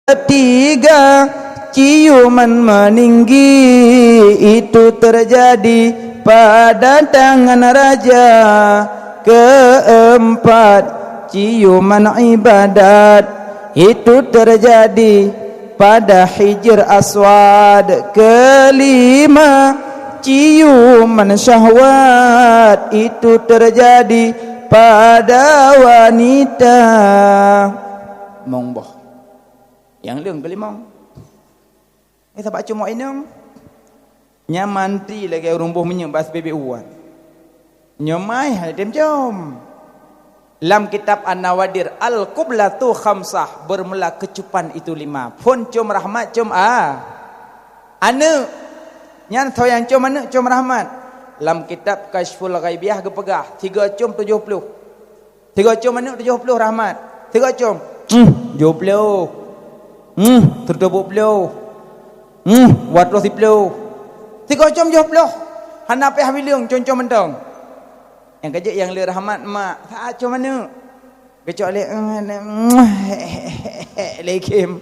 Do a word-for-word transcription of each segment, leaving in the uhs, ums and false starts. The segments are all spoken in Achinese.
Ketiga, ciuman meninggi itu terjadi pada tangan raja. Keempat, ciuman ibadat itu terjadi pada Hijr Aswad. Kelima, ciuman syahwat itu terjadi pada wanita. Mong boh. Nyang leueng keulimong. Eh, sabab cuma inong. Nyan mantri lagèe ureueng boh minyeuk bak bibit uwan. Nyoe mai hana tem com. Lam kitab An-Nawadir, Al-Qiblatu Khamsah, bermula kecupan itu lima. Phon com rahmat, com a. Aneuk. Nyan soe nyang com aneuk, com rahmat. Lam kitab Kasyful Ghaibiyah geupeugah, tiga com tujoh ploh. Sigoe com aneuk tujoh ploh rahmat. Sigoe com, hmm, tujoh ploh. Hmm, sireutoh peuet ploh. Hmm, dua ratus siploh. Sigoe com tujoh ploh. Hana payah bileueng, com-com mantong. Nyang keujeuet nyang le rahmat mak, saát com aneuk. Geucok lé, lé kim.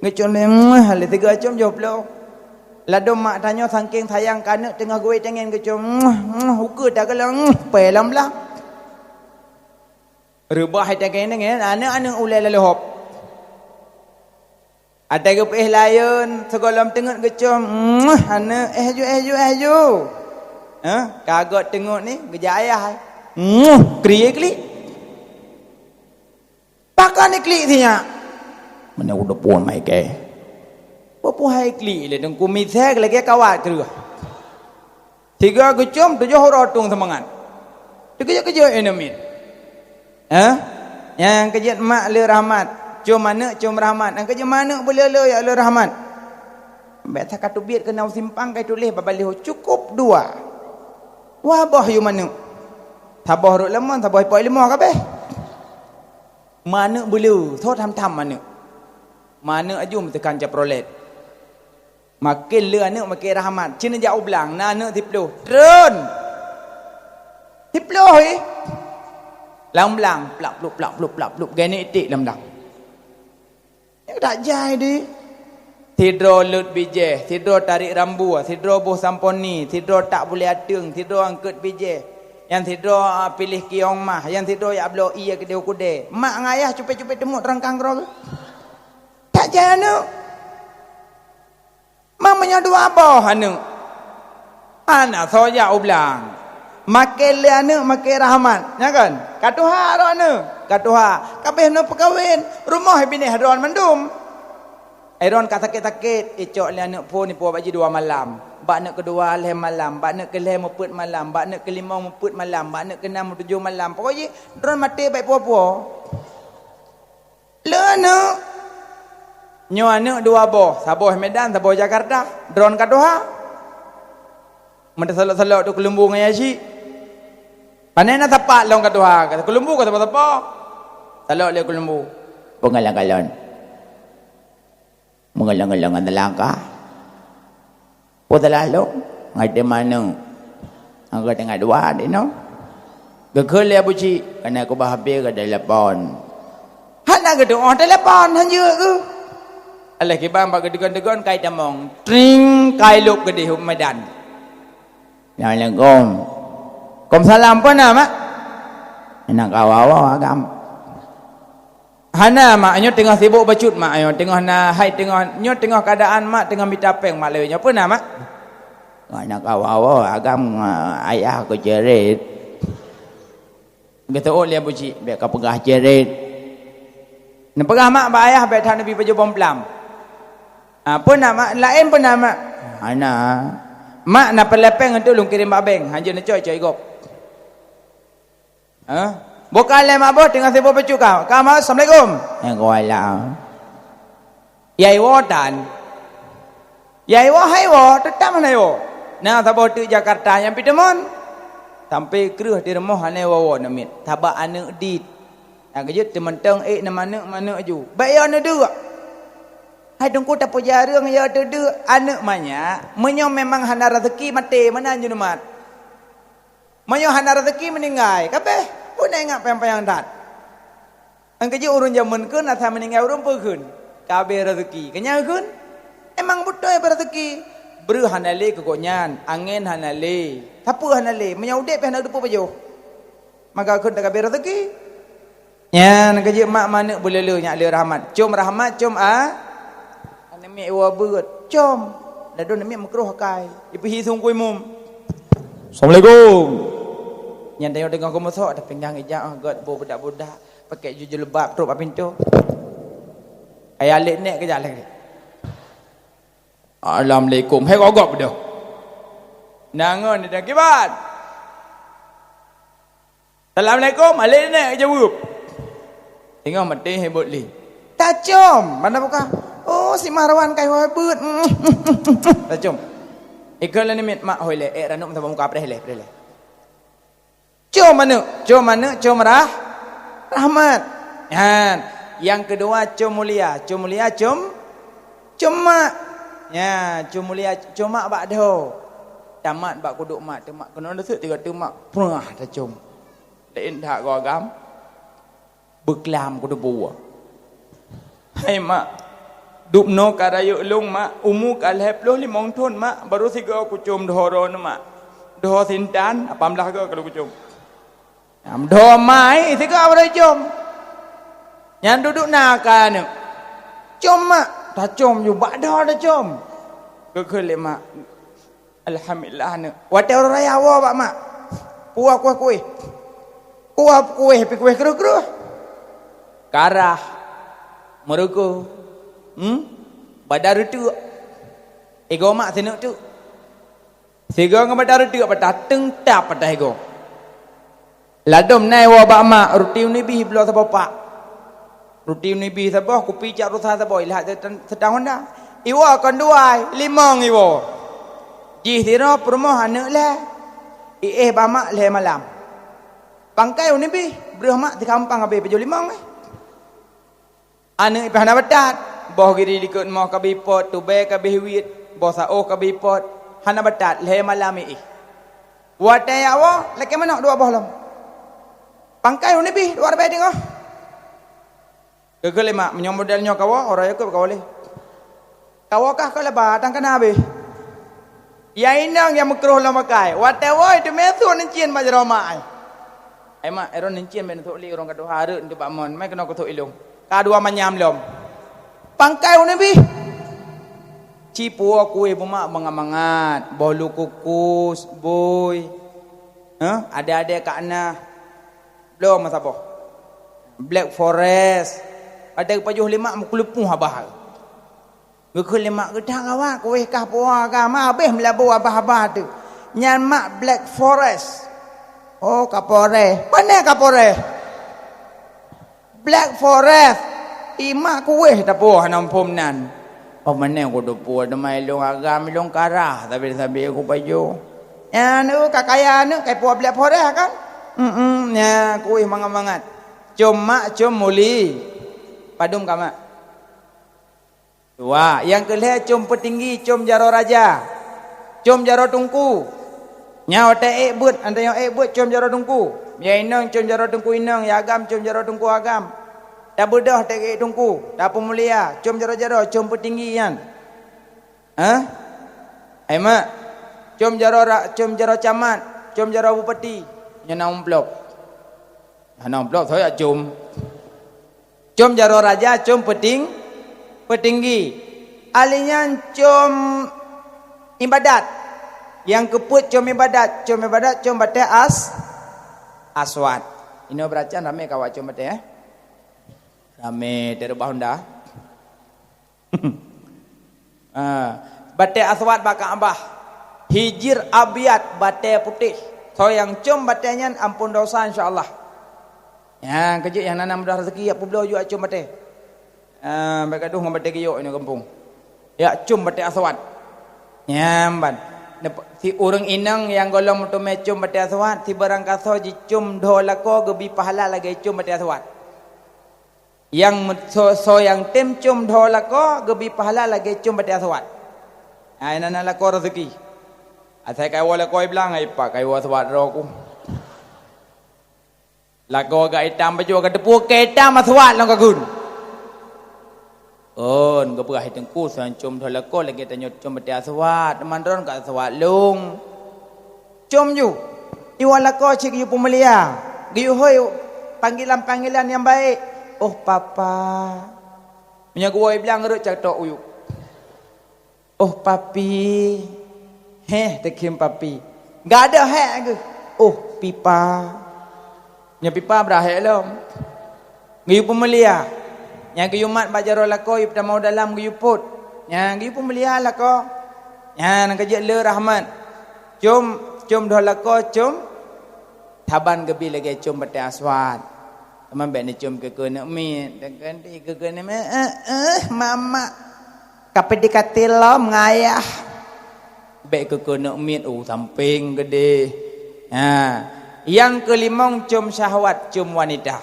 Geucok lé, lé sigoe com tujoh ploh. Ladôm mak tanyoe sangking sayang keu aneuk teungoh geuwé tangen geucom, ukeue takalon, pèe lam blah. Reubah hai tangen-tangen, aneuk-aneuk ulèe lalôhop. Atai geupeuéh layeuen, sigohlom teungeut geucom, aneuk, éh ju, éh ju, éh ju. Hah, ka göt teungeut ni, geujak ayah. Kriek klik. Pakon iklik sinyak? Meunyoe udeupuan mai kèe. Peue hai klik lé teungku misèe lagèe kawat kreueh. Tiga geucom tujoh uroe tueng seumangat. Teukeujot-keujot ié neumiet. Hah? Nyang keujeuet mak le rahmat, com aneuk com rahmat. Nyang keujeuet mak aneuk beuleu-leu ya le rahmat. Bèk that ka teubiet keunoe simpang kai tuléh bak baliho cukup dua. Dua boh yum aneuk. Saboh rot lamon, saboh ipok ilmu kabeh. Maneuk beuleu, soe tham-tham maneuk. Maneuk aju meuteukan Chevrolet. Maken le aneuk maken rahmat. Cen jak u blang, na aneuk siploh. Tron. Siploh ih. Lam blang, plak plup, plak plup, plak plup. Geuneuk iték lam blang. Nyan tak jai deh. Sidroe lôt bijéh, sidroe tarék rambua, sidroe boh samponi, sidroe tak bulèe ateueng, sidroe angkot bijéh. Nyang sidroe, ah, piléh kiong mah, nyang sidroe jak bloe ié keudéh u keudè. Mak ngon ayah cupet-cupet teumuk teurangkang keudroe geuh. Tak jai aneuk. Meunyoe dua boh aneuk. Hana soe jak u blang. Maken le aneuk maken rahmat, nya kan? Ka tuha droeneuh, ka tuha. Ka abéh neuh peukawen, rumoh binéh droen mandum. Ai droen ka sakét-sakét, icok lé aneuk phon ipuwoe bak jih dua malam. Bak aneuk keudua lhèe malam, bak aneuk keulhèe meupeuet malam, bak aneuk keulimong meupeuet malam, bak aneuk keunam meutujoh malam. Pokok jih droen maté bak ipuwoe-puwoe. Le aneuk. Nyoe aneuk dua boh, saboh Medan, saboh Jakarta. Droen ka tuha. Meuteusalok-salok tu keulumbu ngon yah chik. Pane na sapat lôn ka tuha, ka keulumbu ka sapo-sapo. Salok lé keulumbu. Peungalon-ngalon. Meungalon-ngalon ngon teulangkah. Peue salah lôn? Ngon teuma aneuk. Ngon teungoh dua dinoe. Geukheun lé Abu Chik, kana keubah habéh ka telepon. Hana geutu'oh telepon, hanjeuet geuh. Alah kiban bak geutegon-tegon kai tamong. Tring, kai lôb keudéh u Medan. Assalamualaikum. Waalaikumsalam, peue na, Mak? Hana kawa-wa agam. Hana, Mak, nyoe teungoh sibok bacut, Mak, nyoe teungoh na hai teungoh, nyoe teungoh keuadaan Mak teungoh mita péng Mak lawét nyoe. Peue na, Mak? Hana kawa-wa agam, ayah keuceret. Geuteuôt lé Abu Chik, bèk kapeugah ceret. Neupeugah mak bak ayah bèk that neubi pajoh bông plam. Ah, peue na mak? Laén peue na mak? Hana. Mak na peureulèe péng untuk lôn kirém bak bank, hanjeuet neucok-cok gob. Hah? Boh ka lhèe mak boh teungoh sibok bacut ka. Ka mak, assalamualaikum. Waalaikumsalam. Yai woe tan. Yai woe hai woe, teutab hana woe. Na saboh teuk Jakarta nyang pih teumon. Sampoe kreueh di rumoh hana woe-woe neumiet. Sabab aneuk dit. Nyang keujeuet teumantong ék neumaneuk-maneuk ju. Bèk yo neudeuk. Hai teungku tapuja reueng yo teudeuk aneuk manyak. Meunyoe memang hana raseuki maté meunan ju neumat. Meunyoe hana raseuki meuninggai, kabeh pun ingat panyang-panyang that. Nyang keujeuet ureueng jameun kheun asai meuninggai ureueng peue kheun. Ka abéh raseuki. Keunyan kheun, emang beutôi abéh raseuki. Breueh hana lé keu gobnyan, angén hana lé, sapeue hana lé, meunyoe udeb pih hana teupeu pajoh. Maka kheun ka abéh raseuki. Nyan ka jeuet mak manök beuleuleue nyak le rahmat. Com rahmat, com a-, aneuk miet iwoe beuet. Com. Ladôm aneuk miet meukroh akai. Ipeuhi su Teungku Imum. Assalamualaikum. Nyan tanyoe teungoh geumeusok, dah pinggang ijak, ah, göt boh budak-budak. Pakai ju jilbab trok bak pintoe. Kaya lé nek keujak lagèe. Assalamualaikum. Hai gok-gok beudôh. Nangon dia kiban. Assalamualaikum. Alek nek jaweueb. Tengok maté hebat lé. Tacom. Mana buka? Oh, si Marwan kai hebat. Tacom. Ikon lé nimit mak hoi lé. Eh, ranuk mata muka preh lé, preh lé. Com aneuk, com aneuk, com rah-, rahmat. Nyan. Nyang keudua com mulia, com mulia, com, com mak. Nya, com mulia, com mak bak dho. Tamat bak kuduk mak, teumak keunoe deuseuek tiga teumak, prah tacom. Laén that goh agam. Beuklam kuteupeu. Hai mak, dubnoe ka rayeuk lôn mak, umu ka lhèe ploh limong thon mak, barô sigoe kucom dhoe droeneuh mak. Dhoe sintan, lapan blah goe ka lôn kucom. Nyang dhoe mai sigoe barô icom. Nyan duek-duek na ka aneuk. Com mak, tacom ju bak dhoe tacom. Geukheun lé mak. Alhamdulillah aneuk. Watèe uroe raya woe bak mak. Kuah kuéh-kuéh. Kuah kuéh pih kuéh kreueh-kreueh. Karah. Meuruku. Hmm? Badan reuteuk. Igoe mak sineuk teuk. Sigoe ngon badan reuteuk patah teung tap patah igoe. Ladôm na iwoe bak mak, ruti unibih bloe saboh pak. Ruti unibih saboh, kupi cap rusa saboh, ilhat seutang, seutang honda. Iwoe kon duai, limong iwoe. Jih sidroe peurumoh aneuk lhèe. Iéh bak mak lhèe malam. Pangkai unibih, breueh mak sikampang abéh pajoh limong, eh. Aneuk pih hana batat, boh giri likot moh ka bipot, tubèe ka bih wiet, boh saôh ka bipot, hana batat, lhèe malam iéh. Watèe jak woe, lakèe manok dua boh lom. Pangkai unibih, dua ribèe teungoh. Geukheun lé mak, meunyoe model nyoe kawoe, uroe nyoe keuh kawoe lé. Kawoe kah keu laba, tang kana abéh. Ya inong nyang meukroh lom akai. Watèe woe teumé su neuncien bak jaroe mak ai. Ai mak, ero neuncien bèk neusok lé ureueng ka tuha rhot nibak mon, mai keunoe kusok ilong. Ka dua manyam lom. Pangkai u neubih. Ci puwoe kuéh beumak mangat-mangat, boh lukukus, bôi. Hah? Adé-adé ka na. Bloe meusaboh. Black Forest. Watèe geupajoh lé mak meukeulupuh abah. Geukheun lé mak geuh, "That gawat, kuéh kah puwoe kah, ma abéh meulabu abah-abah teuh. Nyan mak Black Forest." "Oh, Kapolres." "Pane Kapolres?" "Black Forest." "I mak kuéh tapuwoe hana muphom nan." "Oh, pane kuteupue teuma ilong agam, ilong karah, sabe-sabe kupajoh." "Nyan, uh, ka kaya aneuk, kai puwoe Black Forest kan?" "Mm-mm, nyan kuéh mangat-mangat." Com mak, com muli. Padum ka mak? Dua. Nyang keu lhèe com peutinggi, com jaroe raja, com jaroe teungku. Nyan watèe ék beuet, antara nyoe ék beuet com jaroe teungku. Biaya inong com jaroe teungku inong, ya agam com jaroe teungku agam. Tabeudôh teuk ék teungku, tapeumulia, com jaroe-jaroe, com peutinggi nyan. Hah? Hai mak, com jaroe ra-, com jaroe camat, com jaroe bupati. Nyan na amplop. Hana amplop, soe jak com. Com jaroe raja, com peuting-, peutinggi. Ahli nyan com ibadat. Nyang keu peuet com ibadat, com ibadat, com batèe as-, aswad. Inoe beuracan ramé ka awak com batèe, eh? Ramé, teurubah honda. Ah, batèe aswad bak Ka'bah. Hijir abyad, batèe putéh. Soe nyang com batèe nyan ampôn dosa insya Allah. Nyang keujeuet nyang na mudah raseuki, jak peubloe ju jak com batèe. Ah, bèk gadoh ngon batèe giyok inoe gampông. Jak com batèe aswad. Nyan ban. Nep-, si ureueng inong nyang gohlom meuteumé com batèe aswad, si barangkasoe jicom dhoe lakoe geubri pahala lagèe com batèe aswad. Nyang me-, soe, soe nyang tem com dhoe lakoe geubri pahala lagèe com batèe aswad. Hai, na, na lakoe raseuki. Asai kaiwoe lakoe blang, hai pak, kaiwoe aswad droe ku. Lakoe agak itam baju, agak teupue keu itam aswad lom ka gun. Kon, geupeugah hai Teungku, sang com dhoe lakoe lagèe tanyoe com batèe aswad, teuma droen ka aswad lôn. Com ju. Iwa lakoe cit geuyue peumulia. Geuyue hôi panggilan-panggilan nyang baik. "Oh, Papa." Meunyoe geuwoe blang rhot cak tok uyuek. "Oh, Papi." Heh, teukhém Papi. Gadôh hék geuh. "Oh, Pipa." Nyoe Pipa brat hék lom. Geuyue peumulia. Nyang geuyue mat bak jaroe lakoe, yue peutamong dalam geuyue pôt. Nyang geuyue peumulia lakoe. Nyan ka jeuet le rahmat. Com, com dhoe lakoe, com. Saban geubi lagèe com batèe aswad. Teuma bèk neucom keu keuneuk miet, dan ganti keu keuneuk miet, "Eh, eh, Mama, ka P D K T lom ngon Ayah." Bèk keu keuneuk miet, oh, sampéng geudeh. Ha, nyang keulimong com syahwat, com wanita.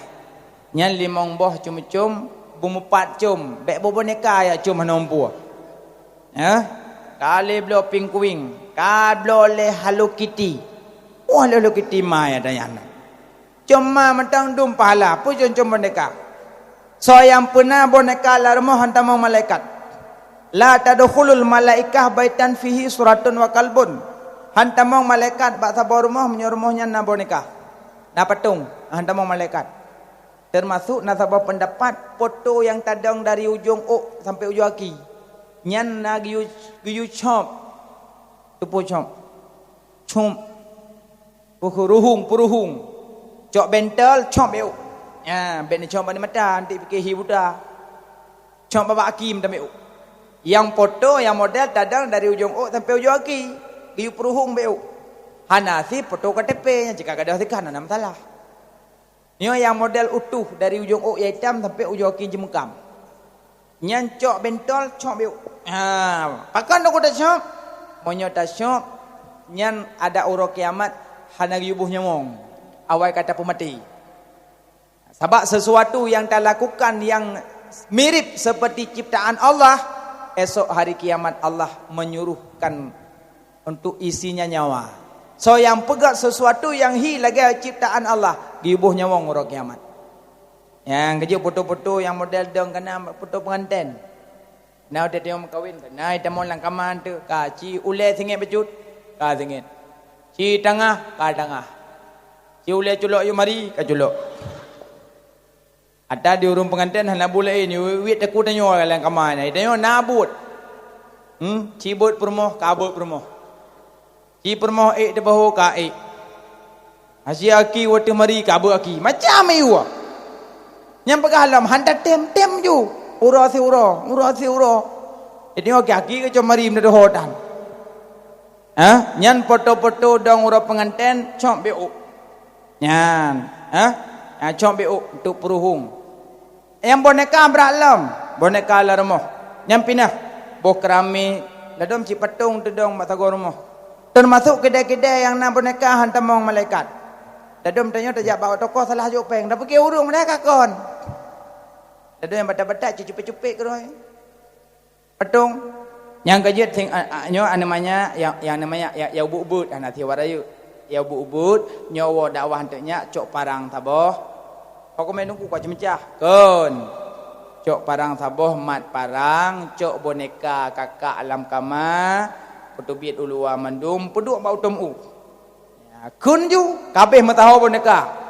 Nyan limong boh com-com, beumeupat com, bèk buboneka ya com hana umpue. Eh, ka lé bloe pingkuing, ka bloe lé Hello Kitty. Wah, lé Hello Kitty ma ya dayana. Com ma mantong dum pahala, peue com-com boneka. Soe nyang peuna boneka lam rumoh han tamong malaikat. La tadkhulul malaikah baitan fihi suratun wa kalbun. Han tamong malaikat bak saboh rumoh meunyoe rumoh nyan na boneka. Na patong, han tamong malaikat. Teumasok na saboh peundapat, poto nyang tadong dari ujong ôk sampoe ujong aki. Nyan na geuyue, geuyue cop. Teupeue cop? Cop. Peuruhong, peuruhong. Cop bentol, cop bak ôk. Nyan, bèk neucop bak mata, nanti pike hi buta. Cop bak aki mantong bak ôk. Nyang poto, nyang model tadong dari ujong ôk sampoe ujong aki. Geuyue peuruhong bak ôk. Hana sit poto K T P, nyan cit ka gadôh sit ka hana masalah. Nyoe nyang model utoh dari ujong ôk nyang itam sampoe ujong aki jeumeukam. Nyan cop bentol, cop bak ôk. Ha, pakon taku tacop? Meunyoe tacop, nyan adak uroe kiamat hana geuyue boh nyawöng. Awai ka tapeumaté. Sabab sesuatu yang talakukan yang mirip seperti ciptaan Allah, esok hari kiamat Allah menyuruhkan untuk isinya nyawa. Soe nyang peugöt sesuatu nyang hi lagèe ciptaan Allah, geuyue boh nyawöng uroe kiamat. Nyang keujeuet poto-poto nyang model dong kana poto penganten. Na watèe tanyoe meukawen, na itamong lam kama teuh, ka ci ulèe singet bacut, ka singet. Ci tangah, ka tangah. Ci ulèe culok yue mari, ka culok. Ata di ureueng penganten hana buet laén, wiet-wiet takue tanyoe lam kama nyan. Tanyoe na buet. Hmm, ci beuet peurumoh, ka beuet peurumoh. Ci peurumoh ék teubahô ka ék. Hase aki watèe mari ka beuet aki. Macam ayue. Nyang peugah lom han tatem, tem ju. Uroe siuroe, uroe siuroe. Jadi oke aki keucom mari meudeuhô tan. Ha? Nyan poto-poto dong uroe penganten cok bak ôk. Nyan, ha? Nyan cok bak ôk untuk peuruhong. Nyang boneka brat lom, boneka lam rumoh. Nyang pinah, boh keramik, ladôm cit patong teudong bak sagoe rumoh. Teumasok kidai-kidai nyang na boneka han tamong malaikat. Ladôm tanyoe tajak bak toko salah jok péng, tapike ureueng meuneh ka kon. Ladôm nyang batat-batat cit cupet-cupet keudroe. Patong. Nyang keujeuet sing, a, a, nyoe namanya, yang, yang namanya, ya, ya ubit-ubit, hana siwa rayeuk. Ya ubit-ubit, nyoe woe dakwah teuk nyak cok parang saboh. Ho keumeung nungku ka ceumeucah. Kon. Cok parang saboh, mat parang, cok boneka kakak lam kama, peuteubiet u luwa mandum, peuduek bak utom u. Ya, kheun ju, kabeh meusaho boneka.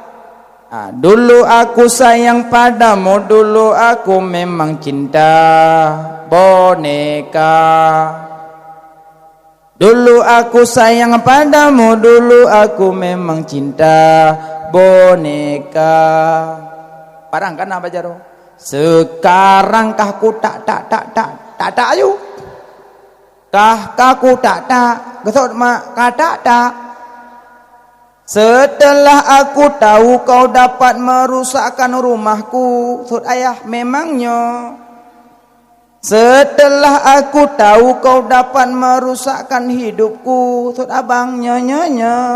Ah, dulu aku sayang padamu, dulu aku memang cinta boneka. Dulu aku sayang padamu, dulu aku memang cinta boneka. Parang kana bajaroe. Sekarang kah ku tak, tak, tak, tak, tak, tak ayu. Kah, kah ku tak, tak, geusot mak ka tak, tak. Setelah aku tahu kau dapat merusakkan rumahku, sut ayah memangnya. Setelah aku tahu kau dapat merusakkan hidupku, sut abang nyoe, nyoe, nyoe.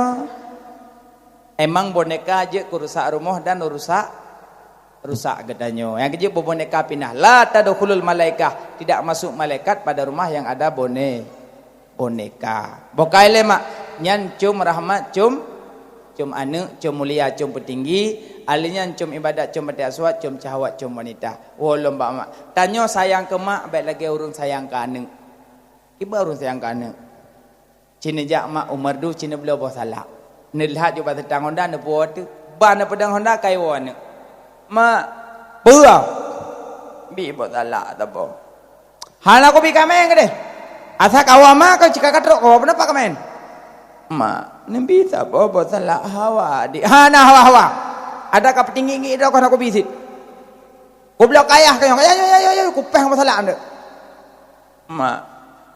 Emang boneka jeuet keu rusak rumoh dan rusak, rusak geutanyoe. Nyang keujeuet buboneka pinah. La tadkhulul malaikah, tidak masuk malaikat pada rumah yang ada bone-, boneka. Boh kai lé mak, nyan com rahmat, com, Com aneuëk, com mulia, com peutinggi, ahli nyan com ibadat, com batée aswad, com syahwat, com wanita. Woe lom bak mak. Tanyoe sayang keu mak bék lagée ureuëng sayang keu aneuëk. Kiban ureuëng sayang keu aneuëk. Ci neujak mak u meurdu, ci neubloe boh salak. Neulhat jubah teutang honda, neupuwoe teuk. Bah neupeudong honda, ka iwoe aneuëk. "Mak, peue?" "Bi boh salak saboh." "Hana kubi kaméng keudeh. Asai kawoe mak, ka cika katrok kawoe, peunapa kaméng?" "Mak, neubi saboh boh salak hawa adik." "Hana hawa-hawa. Ada ka peutinggi-tinggi droe, ka hana kubi cit. Kubloe keu ayah keunoe. Ya, ya, ya, ya, ya, kupéh boh salak aneuëk." "Mak,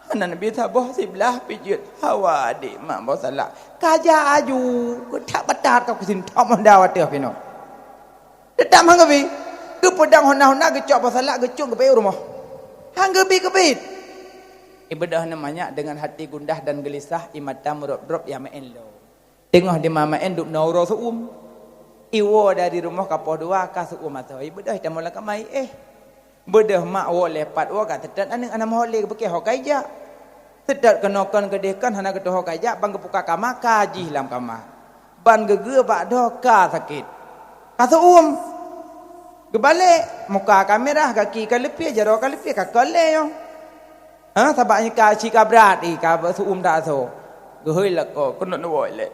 hana neubi saboh siblaih pijeuet hawa adik mak boh salak. Ka jak aju, keutat-batat ka kusintom honda watée pinoe." Teutap han geubi. Geupeudong honda-honda, geucok boh salak, geucok geubeuet u rumoh. Han geubi keubiet. Ibeudôh nyan manyak deungon hati gundah dan geulisah, ie mata meurôb-rôb, ya meu'én lom. Teungoh di ma meu'én dub na uroe seu-uem. Iwoe dari rumoh ka poh dua, ka seu-uem asoe. Ibeudôh itamong lam kama iéh. Beudôh mak woe lé pat woe, ka teutot aneuëk hana meuhok lé, geupeugah ho ka ijak. Seutôt keunoe kon keudeh kon hana geuteuho ka ijak, ban geupuka kama ka jih lam kama. Ban geugeue bak droe ka sakét. Ka seu-uem. Geubalek, muka ka mirah, gaki ka leupie, jaroe ka leupie, ka kon lé nyoe. Ha, sabab nyan ka cika brat, ih, ka seu-uem dak asoe. Geuhôi lakoe, keuneuk neuwoe lé.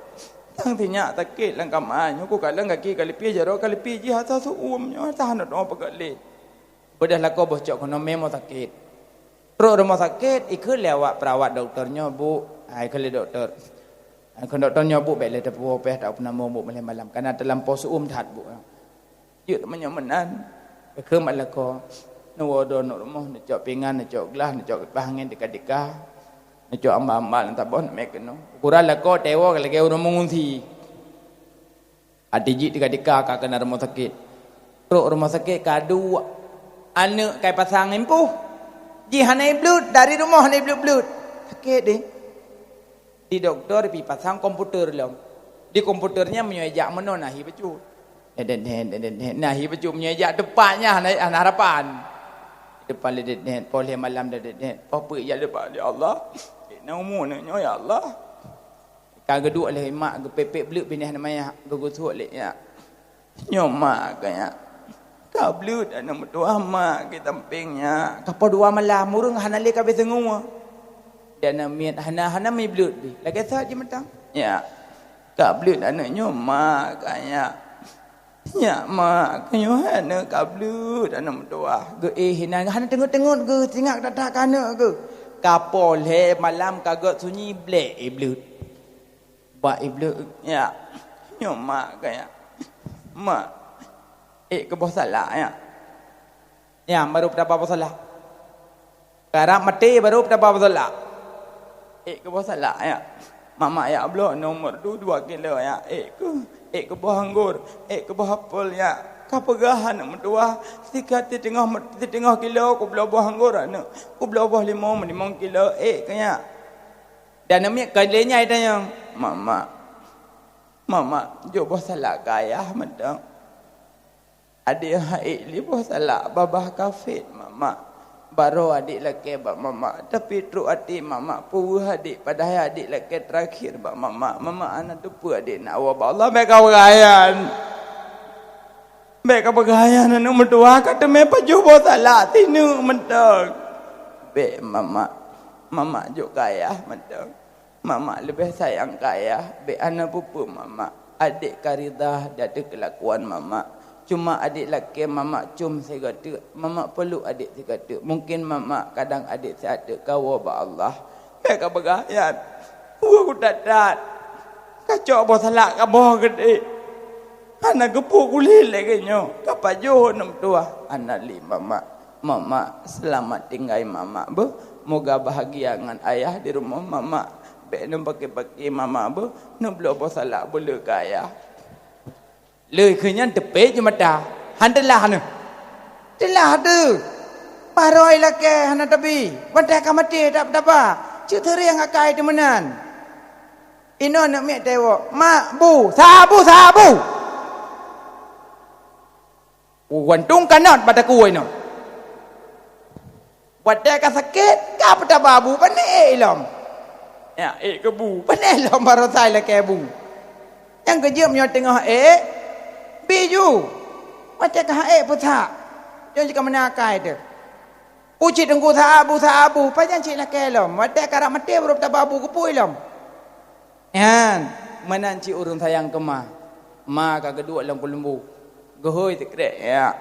Sang sinyak sakét lam kama nyoe, ku kalon gaki ka leupie, jaroe ka leupie, jih asa seu-uem nyoe, asa hana teupeugah lé. Beudôh lakoe boh cok keunoe mé rumoh sakét. Trok rumoh sakét, ikheun lé awak perawat dokto nyoe, "Bu," ai kheun lé dokto. Ai kheun dokto nyoe, "Bu, bék lé teupuwoe péh, tapeunamong, Bu, malém malam. Kana teulampôh seu-uem that, Bu." Jeuet meunyoe meunan, ikheun bak lakoe. Neuwoe droe u rumoh, neucok pingan, neucok glah, neucok kipah angén tika-tika. Neucok amba-amba lam saboh neumé keunoe. Ukuran lakoe teuwoe lagée ureuëng meungungsi. Até jih tika-tika ka keunan rumoh sakét. Trok rumoh sakét ka duek. Aneuëk ka ipasang impôh. Jih hana ibleuet, dari rumoh hana ibleuet-bleuet. Sakét deh. Di dokto ipasang komputer lom. Di komputer nyan meunyoe ijak meunoe na hi bacut. Dedet, dedet, dedet, dedet. Na hi bacut meunyoe ijak teumpat nyan hana, hana harapan. Depan dedet, dedet, poh lhée malam dedet, dedet. Poh peuet ijak depan, "Ya Allah, na umu aneuk nyoe, ya Allah." Ka geuduek lé mak, geupepek bleuet binéh nyan, "Yak, geugusok lé, Yak." "Nyoe mak," kheun, "Yak. Ka bleuet aneuk meutuwah, mak, di sampéng, Yak. Ka poh dua malam, ureuëng hana lé ka abéh teungoh." Dan miet hana, hana mi bleuet bih. Lagée saja jimeutan. "Yak, ka bleuet aneuk nyoe, mak," kheun, "Yak. Yak, mak, keu nyoe aneuk ka bleuet aneuk meutuwah." Geuéh inan, hana teungeut-teungeut geuh, sinyak that-that keu aneuk geuh. Ka poh lhée malam ka gét sunyi, blek ibleuet. Bak ibleuet, "Yak, nyoe mak," kheun, "Yak. Mak, ék keu boh salak, Yak." Nyan baru peutaba boh salak. Karab maté baru peutaba boh salak. "Ék keu boh salak, Yak. Mak, mak, Yak, bloe aneuk meutuwah dua kilo, Yak. Ék keu, ék keu boh anggor, ék keu boh apel, Yak. Ka peugah aneuk meutuwah, sikat siteungoh, siteungoh kilo kubloe boh anggor aneuk, kubloe boh limong, limong kilo, ék keu, Yak." Dan aneuk miet ka lé nyan itanyong, "Mak, mak, mak, mak, jok boh salak keu ayah mantong." Adik han ék lé boh salak, babah ka fét, mak, mak. Baroe adik lakée bak mak, mak. Tapi trok até mak, mak, peue weueh adik, padahai adik lakée teurakhir bak mak, mak. Mak, mak, hana teupeue adik na woe bak Allah, bék ka peugah nyan. Bék ka peugah nyan, aneuk meutuwah ka teumé pajoh boh salak sineuk mantong. Bék, mak, mak. Mak, mak, jok keu ayah mantong. Mak, mak leubeh sayang keu ayah, bék hana peue-peue, mak, mak. Adik ka rida di ateueh keulakuan mak, mak. Cuma adik lakée mak, mak com sigoe teuk, mak, mak peluk adik sigoe teuk. Mungken mak, mak kadang adik siat teuk ka woe bak Allah. Bék ka peugah nyan. Weueh kuthat-that. Ka cok boh salak kamoe geude. Hana geupeu kulét lagée nyoe. Ka pajoh aneuk meutuwah. Hana lé mak, mak. Mak, mak, seulamat tinggai mak, mak beuh. Moga bahagia ngon ayah di rumoh mak, mak. Bék neupaké-paké mak, mak beuh. Neubloe boh salak beuleu keu ayah. Lheueh keu nyan teupék jeumata. Han teulah neuh. Teulah teuh. Baroe lakée hana tabi. Watée ka maté taba-taba. Cit seuréng akai teumeunan. Inoe aneuk miet teuwoe, "Mak, bu, sabu, sabu!" Wantong kanot bak takue inoe. Watée ka sakét, ka peutaba bu, pané ék lom. Ya, ék keu bu, pané lom baroe sai lakée bu. Nyang keujeuet meunyoe teungoh ék, bi ju. Watée ka ék peusak, nyoe jih ka meunan akai teuh. Ucit teungku sa abu, sa abu, pajan cit lakée lom. Watée karab maté baru taba abu geupui lom. Nyan, meunan cit ureuëng sayang keu ma. Ma ka geuduek lam keuleumbu. Geuhôi teukrek, ya.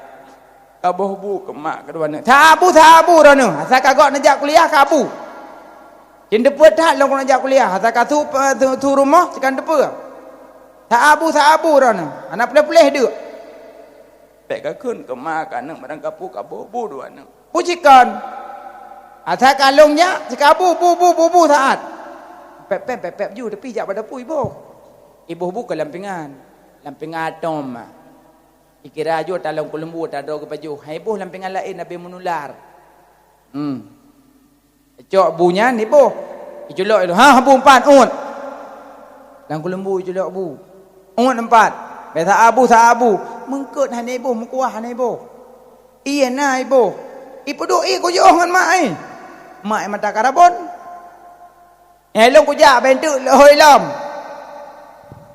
Ka boh bu keu mak keudua aneuk. Sa abu, sa abu droeneuh. Asai ka gok neujak kuliah ka abu. Cit teupeue that lôn keuneuk jak kuliah, asai ka su, su, su rumoh, cit ka teupeue. Sa abu, sa abu droeneuh, hana puléh-puléh deuk. Bék ka kheun keu ma keu aneuk, barang ka pu ka boh bu dua aneuk. Pu cit kon. Asai ka lôn jak, cit ka bu, bu, bu, bu, bu saát. Pép, pép, pép, pép ju, tapi jak bak dapu iboh. Iboh bu keu lam pingan. Lam pingan atom. Ikira ju ta lôn keuleumbu, ta droe geupajoh. Hai boh lam pingan laén, abéh meunular. Hmm. Cok bu nyan iboh. Iculok ilôn. Ha, bu empat, uet. Lam keuleumbu iculok bu. Uet empat. Bék sa abu, sa abu. Meungkot hana iboh, meukuah hana iboh. Ié na iboh. Ipeuduek ié kujoh ngon mak ai. Mak ai mata karabon. Nyang lôn kujak, bék teuk lhôi lom.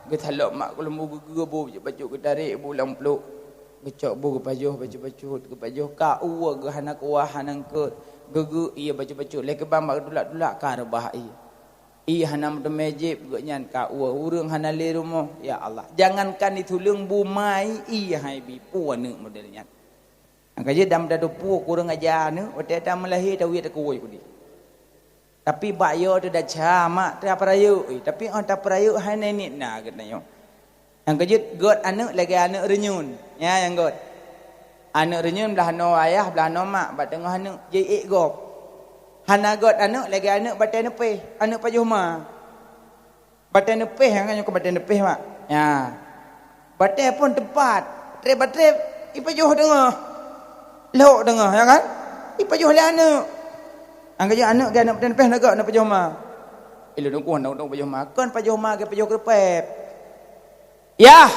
Geutalok mak keuleumbu, geugeue bu bacut-bacut, geutarek bu lam pluek. Geucok bu geupajoh bacut-bacut, geupajoh ka uwa geuh hana kuah hana eungkot. Geugeue ié bacut-bacut, lé keubang bak geutulak-tulak ka reubah ié. Ié hana meuteumé jieb geuh nyan ka uwa, ureuëng hana lé rumoh. Ya Allah, jangankan di tuleueng bu mai ié hai bi, peue aneuk model nyan. Nyang ka jeuet dam dadu peue kureueng aja aneuk, watée ta meulahé ta wiet ta kuwôi kudi. Tapi bak yo teuh desya mak teuh peurayeuk, eh, tapi óh ta peurayeuk hai nai niet na geutanyoe. Nyang keujeuet gét aneuk lagée aneuk reunyeun, nya nyang gét. Aneuk reunyeun blah noe ayah, blah noe mak, bak teungoh aneuk jai ék gob. Hana gét aneuk lagée aneuk batée neupéh, aneuk pajoh ma. Batée neupéh, nyan nyoe keu batée neupéh, mak. Ya. Batée phon teumpat, treb-treb ipajoh teungoh. Lhok teungoh, ya kan? Ipajoh lé aneuk. Nyang keujeuet aneuk gét aneuk batée neupéh, na gét aneuk pajoh ma. Ilôn ukoe na udong pajoh ma, kon pajoh ma gét pajoh keureupeb. Yah.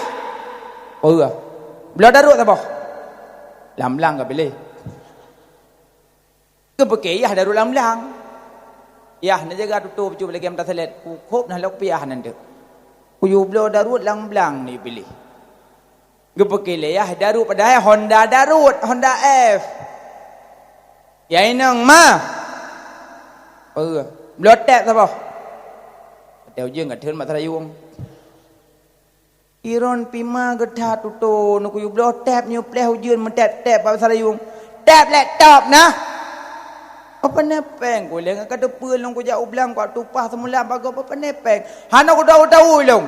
Peue? Bloe daruet saboh. Lam blang ka piléh. Geupeuké yah daruet lam blang. Yah neujaga tutoe bacut lagée meutaseulet, kukhôb na lok piah nan teuk. Kuyue bloe daruet lam blang ni piléh. Geupeuké lé yah daruet, padahai Honda daruet, Honda F. Ya inong ma. Peue? Bloe tép saboh. Watée ujeuen ka theun mak seurayueng. Iron pima geuthat tutoe, neukuyue bloe tép nyoe pléh ujeuen meutép-tép bak seurayueng. Tép laptop na. Peue pane péng ku lé ngon ka teupeue lôn kujak u blang, kuat tupah seumula bagoe peue pane péng. Hana kutau-tau lôn.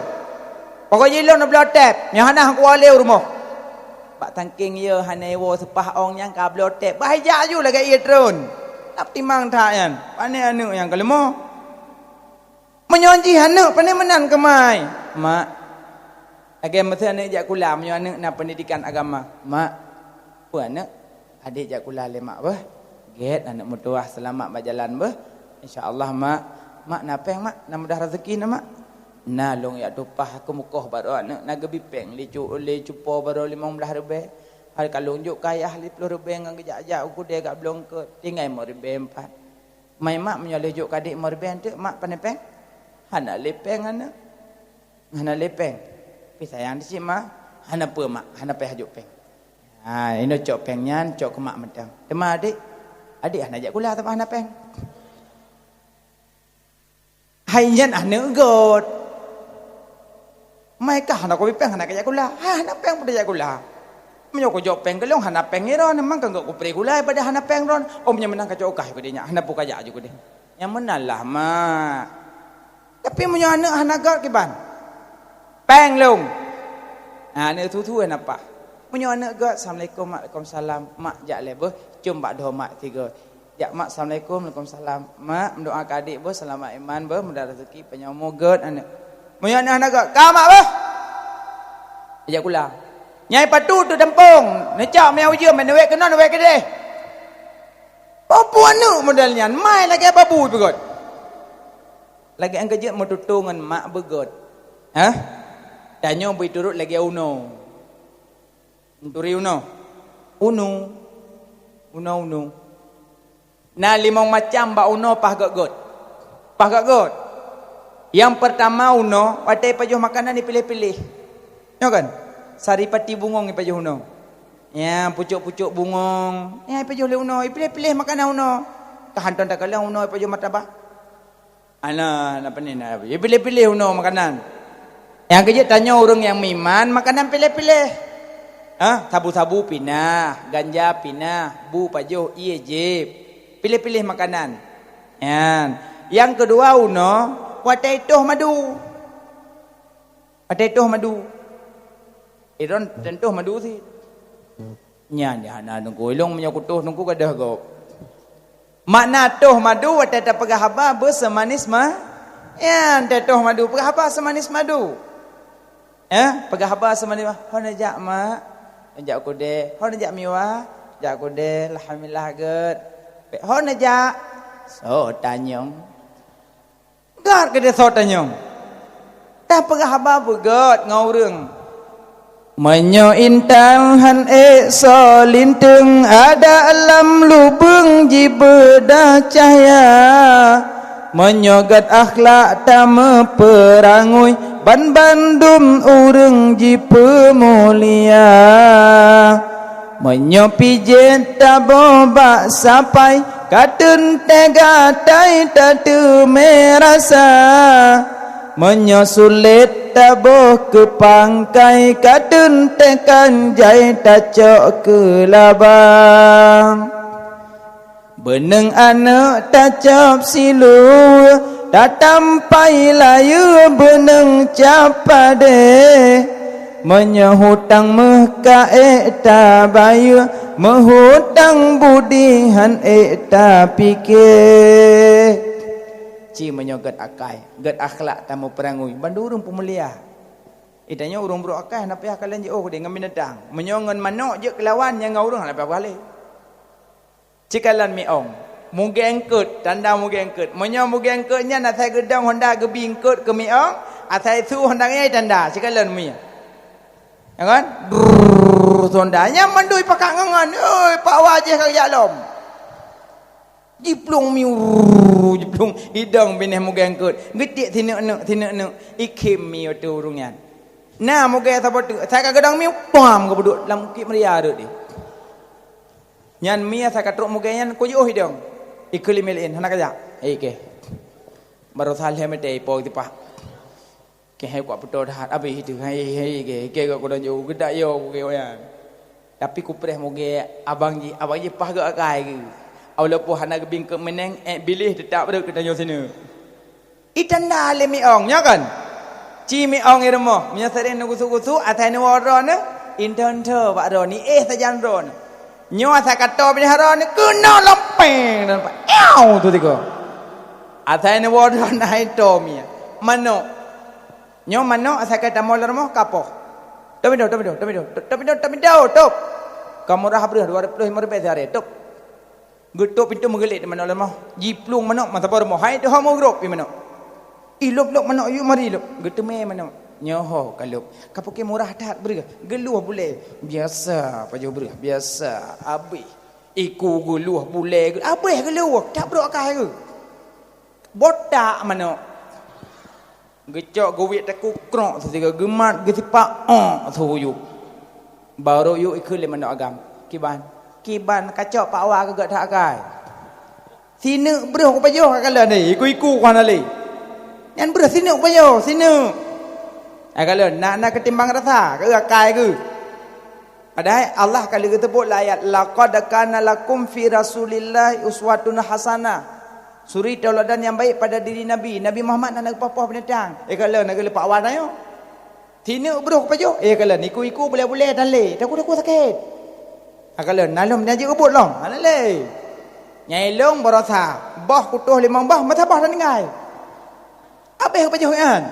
Pokok jih lôn na bloe tép, nyang hana kuwoe lé u rumoh. Bak sangkeng ye hana iwoe seupah ong nyang ka bloe tép. Bah ijak ju lagée ié tron. Nak timang that nyan. Pane aneuk nyang keuleumah. Meunyoe jih aneuk pane meunan keumai, "Mak, lagée miseue aneuk jak kula, meunyoe aneuk na peundidikan agama, Mak, peue aneuk, adék jak kula lé Mak beuh. Gét aneuk meutuwah seulamat bak jalan beuh. Insya Allah, Mak. Mak na péng, Mak, na mudah raseuki na, Mak." Na lôn jak tupah keumukoh baroe aneuk na geubi péng lé cu-, lé cupo baroe limong blaih ribée. Hai ka lôn jok keu ayah lhée ploh ribée ngon geujak-jak u keudée gak bloe eungkot, tinggai mo ribée empat. Mai mak, meunyoe lheueh jok keu adék mo ribée teuk, mak, pane péng? Hana lé péng aneuk. Hana lé péng. Pi sayang di cit ma, hana peue mak, hana payah jok péng. Ha, inoe cok péng nyan, cok keu mak mantong. Teuma adék, adék hana jak kula teuma hana péng. Hai nyan aneuk gét. Mai kah hana kubi péng hana kajak kula. Ha, hana péng peue tajak kula. Meunyoe kujok péng keu lôn hana péng iron, memang ka gok kupré kula pada hana péng ron. Oh, meunyoe meunan kacok kah keu dinya, hana peue kajak aju keu deh. Nyang meunan lah, mak. Tapi meunyoe aneuk hana gét kiban? Péng lôn. Ha, aneuk tutoe hana pah. Meunyoe aneuk gét, "Assalamualaikum, Mak." "Waalaikumsalam." Mak jak lé beuh, cium bak dhoe mak tiga. Jak mak, "Assalamualaikum." "Waalaikumsalam." Mak, meudoa keu adék beuh, seulamat iman beuh, mudah raseuki, panyang umu, gét aneuk. Meunyoe aneuk hana gét, ka mak beuh. Jak kula. Nyai patu tu teumpông, neucok miyueb ujeuen, neuwét keunoe, neuwét keudeh. Peue aneuk model nyan, mai lagée babu beugét. Lagée nyang keujeuet meututoe ngon mak beugét. Hah? Tanyoe beuturot lagée unoe. Turi unoe. Unoe. Unoe, unoe. Na limong macam bak unoe pah gét-gét. Pah gét-gét. Nyang peurtama unoe, watée ipajoh makanan ipiléh-piléh. Nyoe kan? Saripati bungong ipajoh unoe. Ya, pucok-pucok bungong. Ya, ipajoh lé unoe, ipiléh-piléh makanan unoe. Ka hantom takalon unoe ipajoh martabak. Ana, na peue ni, na, ipiléh-piléh unoe makanan. Nyang keujeuet tanyoe ureuëng nyang meuiman, makanan piléh-piléh. Ha, sabu-sabu pinah, ganja pinah, bu pajoh, ie jieb. Piléh-piléh makanan. Nyan. Nyang keudua unoe, watée itoh madu. Watée itoh madu. Idon tentoh madu sit. Nyan, nyan hana teungku. Ilong meunyoe kutoh teungku gadôh gob. Makna toh madu watée tapeugah haba beuseumanis ma-, nyan, teutoh madu peugah haba seumanis madu. Eh, peugah haba seumanis ma-, "Ho neujak, Mak?" "Jak keudée." "Ho neujak miwa?" "Jak keudée, alhamdulillah gét." "Ho neujak?" "Soe tanyong?" Gét keudeh soe tanyong. Tapeugah haba beugét ngon ureuëng. Meunyoe intan han ék soe linteung, adak lam lubeueng jibeudah cahya. Meunyoe gét akhlak tameupeurangui, banbandum ureuëng jipeumulia. Meunyoe pijet taboh bak sapai, ka teuntée gatai tateumé rasa. Meunyoe sulet taboh keu pangkai, ka teuntée kan jai tacok keu laba. Beuneueng aneuëk tacok siluweue, tatampai layeue beuneueng cap padé. Meunyoe hutang meuh ka ék tabayeue, meuhutang budi han ék tapike. Ci meunyoe gét akai, gét akhlak tameupeurangui, bandum ureuëng peumulia. Itanyoe ureuëng brok akai hana payah kalon jiôh deh ngon binatang. Meunyoe ngon manok jeuet keulawan nyang ngon ureuëng hana payah beuhaleh. Cikalon miong. Mugengkeut, tanda mugengkeut. Meunyoe mugengkeut nyan asai geudong honda geubi eungkeut keu miong, asai su honda ngieng tanda. Cikalon miong. Ya kan? Brrrr, honda. Nyan mandum ipakat ngon ngon. Oi, pak wajéh ka geujak lom. Jiplueng miu, jiplueng idong binéh mugengkeut. Geutiek sineuk-neuk, sineuk-neuk. Ikhém miu teu ureuëng nyan. Na mugeng saboh teuk. Asai ka geudong miu, pam geupeuduek lam ukieb meuria rot deh. Nyan mie asai ka trok mugée nyan kujoh idong. Ikeu limé laén hana kajak. Hei keh. Baroesa lhée meudée ipo teupah. Keh hai kuat peutoe that abéh itu. Hai hai keh. Keh gak kudang jauh geudak yo keh wayan. Tapi kupreh mugée abang ji, abang ji pah gak akai geuh. Walaupun hana geubingkot meuneng, ék biléh teutap rot geutanyoe sineuk. Itanda lé miong, nyoe kan? Ci miong i rumoh, meunyoe sering neugusu-gusu, asai neuwoe droeneuh, inteu-inteu bak droeneuh, éh sajan droeneuh. Nyoe asai ka toe binéh droeneuh, keunoe lompeng dan pa-, iau tu tiga. Asai neuwoe droeneuh hai toe miong. Manok. Nyoe manok asai ka tamong lam rumoh, kapoh. Tomido, tomido, tomido, tomido, tomido, top. Ka murah breuh, dua puluh lima ribèe sehari, top. Geutôp pintoe meugeulék di manok lam rumoh. Jiplueng manok masa baroe rumoh. Hai teuh meugrôp pih manok. Ilop-lop manok yue mari lop. Geuteumé manok. Nyoe ho ka lop. Ka pike murah that breuh. Geuluh bulée. Biasa pajoh breuh. Biasa. Abéh. Iku geuluh bulée. Abéh geuluh. Tak brok akai geuh. Botak manok. Geucok geuwiet taku krok sisigoe geumat geusipak ôk sihuyup. Barô yôk ikheun lé manok agam. Kiban. Kiban kacok pak wa keu gata akai. Sineuk breuh kupajoh ka kalon deh, iku-iku ku hana lé. Nyan breuh sineuk kupajoh, sineuk. Ka kalon, na, na keutimbang rasa, keu akai keuh. Padahai Allah ka lheueh geuseuôt lam ayat, "Laqad kana lakum fi Rasulillahi uswatun hasanah." Suri tauladan nyang baik pada diri Nabi. Nabi Muhammad hana geupoh-poh binatang. Eh, ka lheueh na geuleupak wan ayo. Sineuk breuh kupajoh. Eh, ka lheueh iku-iku bulée-bulée tan lé. Takue-takue sakét. Ha, ka lheueh na lom na jeuet ubot lom. Hana lé. Nyai lôn baroesa. Boh kutoh limong boh, meusaboh tan tinggai. Abéh kupajoh nyan.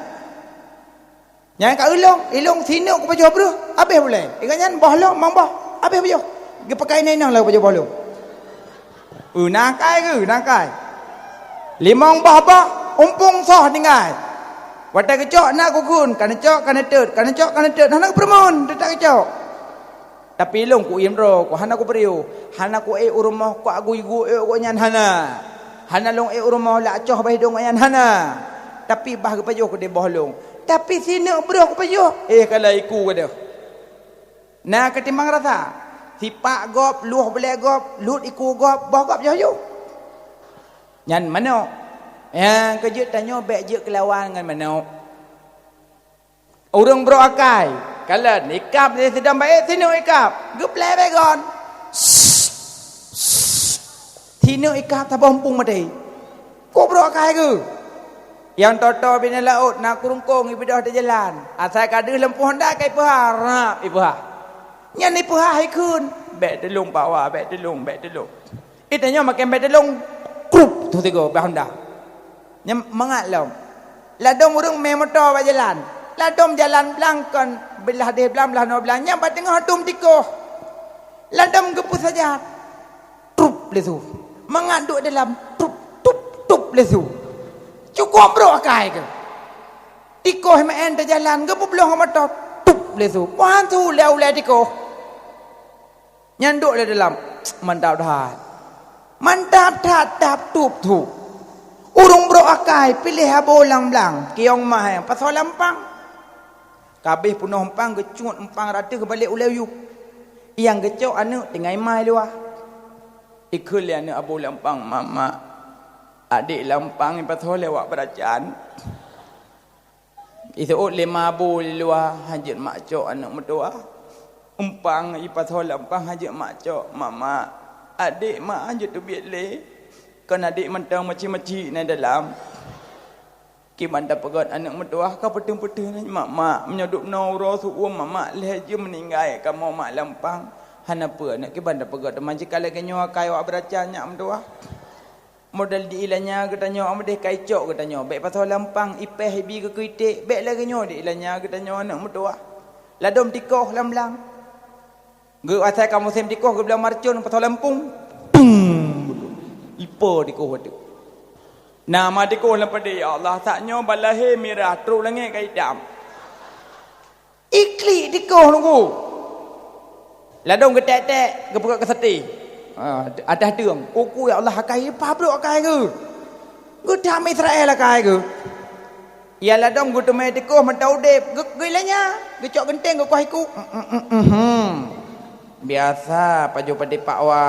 Nyang ka ilong, ilong sineuk kupajoh breuh, abéh bulée. Ingat nyan boh lom mang boh, abéh pajoh. Geupakai inong-inong lagée pajoh boh lom. Uh, nakai geuh, nakai. Limong boh boh, umpung soh tinggai. Watée geucok na kukun, ka neucok, ka neutot, ka neucok, ka neutot, hana geupeureumeun, teutap geucok. Tapi lôn kuiem droe, ku hana kupeuriôh, hana kuék u rumoh, kuagui-gui ék gobnyan hana. Hana lôn ék u rumoh, lôn acoh bak hidông gobnyan hana. Tapi bah geupajoh keudeh boh lông. Tapi sineuk broh geupajoh, eh, ka lheueh iku keudeh. Na keutimang rasa. Sipak gob, lueh bulèe gob, lut iku gob, boh gob yoh-yoh. Nyan manok. Nyang keujeuet tanyoe bèk jeuet keulawan ngon manok. Ureueng brok akai, kalon ikab lé sidom baét, sineuk ikab, geuplè bèk gon. Sineuk ikab saboh muphom maté. Kok brok akai geuh? Nyang toto binéh laôt na keurungkong ibeudôh di jalan. Asai ka deuh lampôh honda ka ipeuhah, rap ipeuhah. Nyan ipeuhah ikheun, "Bèk tulông, Pak Wa, bèk tulông, bèk tulông." Ih, tanyoe makén bèk tulông, krup, tuh tiga bah honda. Nyan mangat lom. Ladôm ureueng mé moto bak jalan. Ladôm jalan blang kon blah deh blang, blah noe blang. Nyan bak teungoh dum tikoh. Ladôm geupeusajan. Trup lé su. Mangat duek dalam. Trup, tup, tup lé su. Cukôp brok akai keuh. Tikoh meu'en teujalan, geupeubloh ngon moto. Tup lé su. Poh han su lé ulèe tikoh. Nyan duek lé dalam, mantap that. Mantap that, tap tup thu. Ureueng brok akai piléh abo lam blang, kiong mah nyang pasoe lam empang. Ka abéh peunoh empang, geucut empang rata geubalek ulèe u yup. Nyang geucok aneuk tinggai mai luwa. Ikheun lé aneuk abo lam empang, "Mak, mak, adék lam empang ipasoe lé wak beuracaan." Iseuôt lé ma abo di luwa, "Hanjeuet mak cok aneuk meutuwah. Empang ipasoe lam empang, hanjeuet mak cok. Mak, mak, adék mak hanjeuet teubiet lé. Kon adék mantong maci-maci na dalam. Kiban tapeugöt aneuk meutuwah ka peuteung-peuteung na, mak, mak. Meunyoe dubnoe uroe su-uem, mak, mak, lhèe jeuem meuninggai kamoe mak lam empang. Hana peue aneuk, kiban tapeugöt teuma jih ka lagèe nyoe akai wak beuracaan nyak meutuwah." Model di Ilanya geutanyoe, amadeh ka icok geutanyoe, bèk pasoe lam empang, ipèh ibi geukeue iték, bèk lagèe nyoe di Ilanya geutanyoe aneuk meutuwah. Ladôm tikoh lam blang. Geu asai ka musém tikoh geublang marcon pasoe lam empung. Pung! Ipo tikoh ateueh. Na ma tikoh lam padé, ya Allah, sak nyoe ban lahé mirah, trok langét ka itam. Iklik tikoh lugu. Ladôm geutek-tek, geupeugöt keu saté. Ha, ateueh teung. Uku ya Allah akai, pabrok akai geuh. Geutam Israel akai geuh. Ya ladôm geuteumé tikoh mantong udép, geu-, geuilanya, geucok geunteng geukoh iku. Mm, mm, mm, mm. Biasa pajoh padé Pak Wa.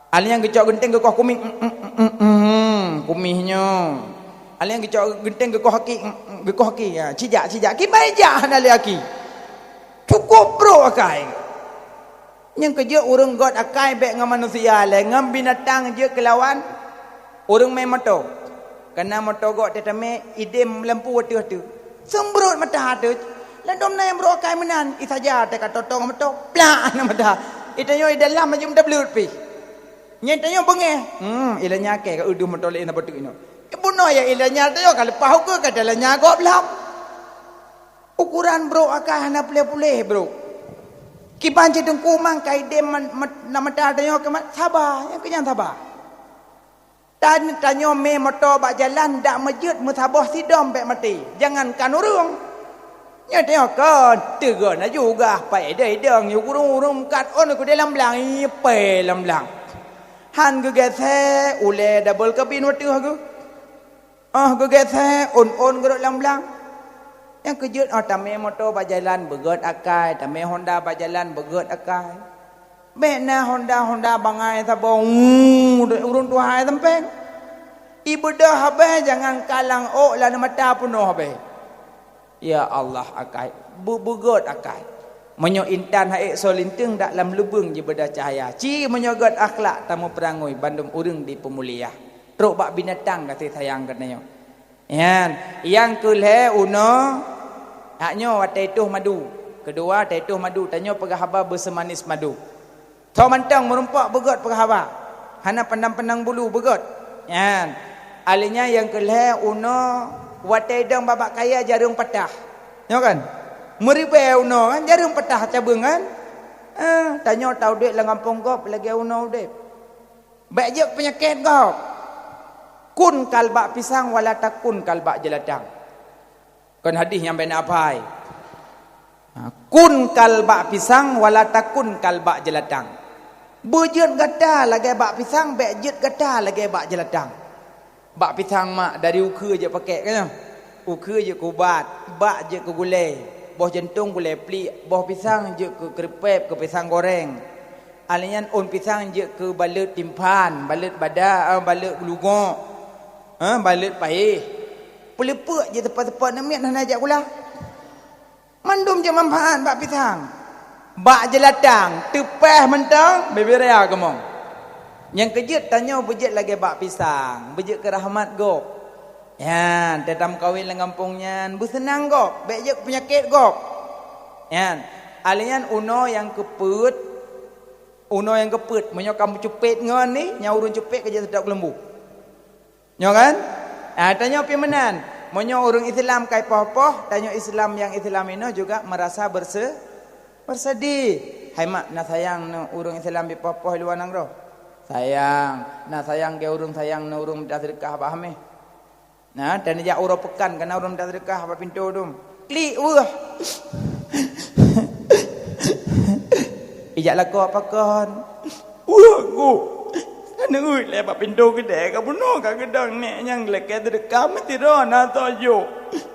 Alèh nyan geucok geunteng geukoh kumieng, mm, mm, mm, mm, mm, kumieng nyoe. Alèh nyan geucok geunteng geukoh aki, mm, mm, geukoh aki. Ya, cijak, cijak. Kiban jak hana lé aki. Cukôp brok akai. Nyang keujeuet ureueng göt akai bèk ngon manusia lé, ngon binatang jeuet keulawan. Ureueng mé moto. Kana moto göt teutamé idém lampu ateueh-ateueh. Seumbrot mata ateueh. Ladôm na nyang brok akai meunan, isaja teuka totong moto, plak na mata. Itanyoe i dalam maju meutableut pih. Nyan tanyoe beungéh. Hmm, Ilanya kèe ka udeuh moto lé na beutôi nyoe. Ibunoe ya Ilanya tanyoe ka leupah ukeue ka Ilanya gob lom. Ukoran brok akai hana puléh-puléh brok. Kiban cit teungku mang ka idém man-, mat-, na mata tanyoe keumat saba, nyang keu nyan saba. Tan-, tanyoe mé moto bak jalan dak meujeuet meusaboh sidom bèk maté, jangankan ureueng. Nyoe tanyoe kon teugon laju gah pai idong-idong, nyoe ureueng-ureueng meukat ôn keu di lam blang, ipèe lam blang. Han geugesé ulèe double cabin wateuh geuh. Óh geugesé ôn-ôn geurot lam blang. Nyang keujeuet óh tamé moto bak jalan beugöt akai, tamé honda bak jalan beugöt akai. Bèk na honda-honda bangai saboh, uu, ureueng tuha sampéng. Ibeudôh habéh jangan kalang ôk lam mata peunoh habéh. Ya Allah akai, beu-, beugöt akai. Meunyoe intan ha'ék soe linteung dak lam lubeueng jibeudôh cahya. Ci meunyoe göt akhlak tameupeurangui bandum ureueng dipeumulia. Trok bak binatang kasih sayang geutanyoe. Nyan, nyang keu lhèe unoe, hak nyoe watèe toh madu. Keudua, watèe toh madu, tanyoe peugah haba beuseumanis madu. Tho mantong meurumpok beugöt peugah haba. Hana pandang-pandang bulu beugöt. Nyan, alèh nyan nyang keu lhèe unoe watèe idong babah kayèe jareueng patah. Nyoe kan? Meuribèe unoe kan jareueng patah cabeueng kan? Eh, tanyoe taudép lam gampông gob lagèe unoe udép. Bèk jeuet peunyakét gob. Kun kal bak pisang wala takun kal bak jeulatang. Kon hadih nyang bèk na apai. Ha, kun kal bak pisang wala takun kal bak jeulatang. Beujeuet gata lagèe bak pisang, bèk jeuet gata lagèe bak jeulatang. Bak pisang mak dari ukeue jeuet pakèk, kan? Ukeue jeuet keu ubat, bak jeuet keu gulèe, boh jantông gulèe plik, boh pisang jeuet keu keuripèp, keu pisang goreng. Alèh nyan ôn pisang jeuet keu baleuet timphan, baleuet bada, eh, baleuet lugok, eh, baleuet payèh. Peuleupeuk jeuet teupot-teupot namiet hana jak gula. Mandum jeuet manfaat bak pisang. Bak jeulatang, teupèh mantong, bèe-bèe raya keumong. Nyang keujeuet tanyoe beujeuet lagèe bak pisang, beujeuet keu rahmat gob. Nyan, teutameukawen lam gampông nyan, beuseunang gob, bèk jeuet peunyakét gob. Nyan, alèh nyan unoe nyang keupeuet, unoe nyang keupeuet, meunyoe ka meucupet ngon ni, nyang ureueng cupet ka jeuet seudok leumbô. Nyoe kan? Ah, tanyoe pih meunan. Meunyoe ureueng Islam ka ipoh-poh, tanyoe Islam nyang Islam inoe juga merasa berse-, bersedih. Hai mak, na sayang neu ureueng Islam ipoh-poh i luwa nanggroe? Sayang, na sayang keu ureueng, sayang neu ureueng mita seudeukah bak hameh. Nah, dan jak uroe peukan kana ureueng mita seudeukah bak pintoe dum. Klik weueh. Ijak lakoe pakon. Weueh ku. Ka neuôt lé bak pintoe keudè, ka bunoe ka geudong nèk nyang lakèe seudeukah meusidroe na soe jok.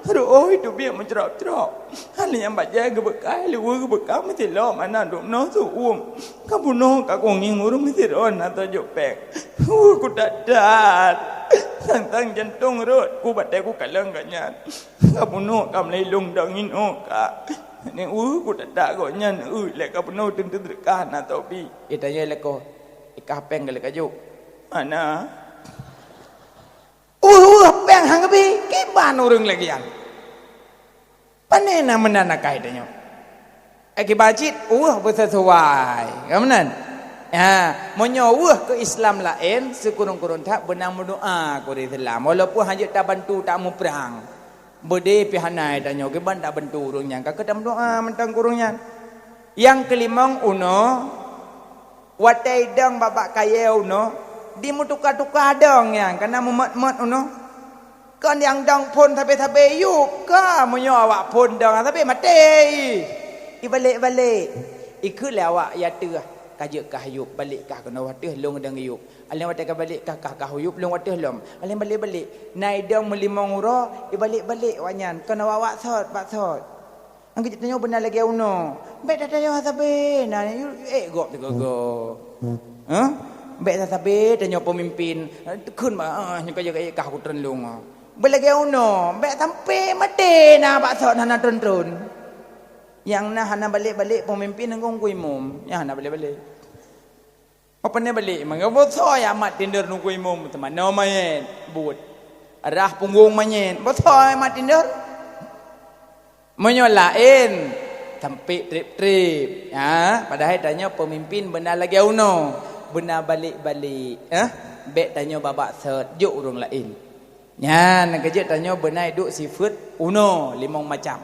Reuôh teubiet meucrok-crok. Hana nyang bajèe geubeukah, luweue geubeukah meusilop hana dum noe seu-uem. Ka bunoe ka kungieng ureueng meusidroe na soe jok pèng. Weueh ku that-that. Sang-sang jantông rhot ku batèe ku kalon gobnyan. Ka bunoe ka meulilong dong inoe ka. Nèk weueh ku that-that gobnyan, eu, lé ka bunoe teuntu seudeukah na tobi. Itanyong lakoe, ikah pèng ka lé ka jok? Hana. Weueh-weueh pèng han geubi, kiban ureueng lagèe nyan. Pane na meunan akai tanyoe. Akibat cit weueh beuseusuai, ka meunan? Ha, meunyoe weueh keu Islam laén, sikureueng-kureueng that beuna meudoa keu ureueng Islam, walaupun hana jeuet tabantu tamuprang. Beudé pih hana tanyoe kiban tabantu ureueng nyan, ka keuh tameudoa mantong keu ureueng nyan. Nyang keulimong unoe, watèe idong bak-bak kayèe unoe, dimeutuka-tuka dong nyan, kana meumot-mot unoe. Kon nyang dong phôn sabe-sabe yup, ka meunyoe awak phôn dong sabe maté. Ibalek-balek. Ikheun lé awak i ateueh, ka jeuet kah yup, balek kah keunoe ateueh lôn dong yup. Alèh watèe ka balek kah, kah, kah yup lôn ateueh lom. Alèh balek-balek. Na idong meulimong uroe, ibalek-balek awak nyan. Kon awak-awak sot, bak sot. Nyang keujeuet tanyoe beuna lagèe unoe. Bèk tatanyoe sabe na, yu, yu, ék gob teugogo. Hah? Bèk sabe tanyoe peumimpin. Teukheun ba, ah, nyoe ka jeuet kah kutreun lôn, ah. Bèk lagèe unoe, bèk sampai maté na bak sot hana tron-tron. Nyang na hana balek-balek peumimpin ngon ku imum, nyang hana balek-balek. Apa ni balek? Mangga bosoe amat tinder nunggu imum teumanoe manyét buet. Rah punggong manyét. Bosoe amat tinder. Meunyoe laén, sampék trép-trép. Ha, padahai tanyoe peumimpin beuna lagèe unoe, beuna balek-balek. Ha, bèk tanyoe babak sot, jok ureueng laén. Nyan keujeuet tanyoe beuna iduek sifeuet unoe limong macam.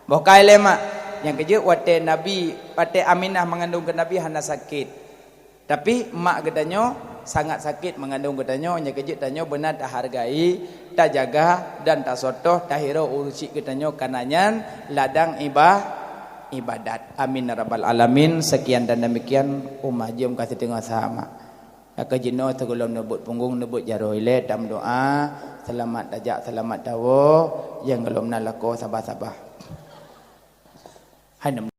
Boh kai lé mak, nyang keujeuet watèe Nabi, watèe Aminah meungandong keu Nabi hana sakét. Tapi mak geutanyoe sangat sakét meungandong geutanyoe, nyang keujeuet tanyoe beuna tahargai, tajaga dan tasotoh, tahiro ureueng syik geutanyoe, kareuna nyan ladang iba-, ibadat. Amin ya rabbal alamin. Sekian dan demikian, ummah jeuem ka siteungoh saha mak. Ka jinoe sigohlom neubeuet punggong, neubeuet jaroe ilèe, tameudoa, seulamat tajak, seulamat tawoe, nyang gohlom na lakoe saba-saba. Hai nam-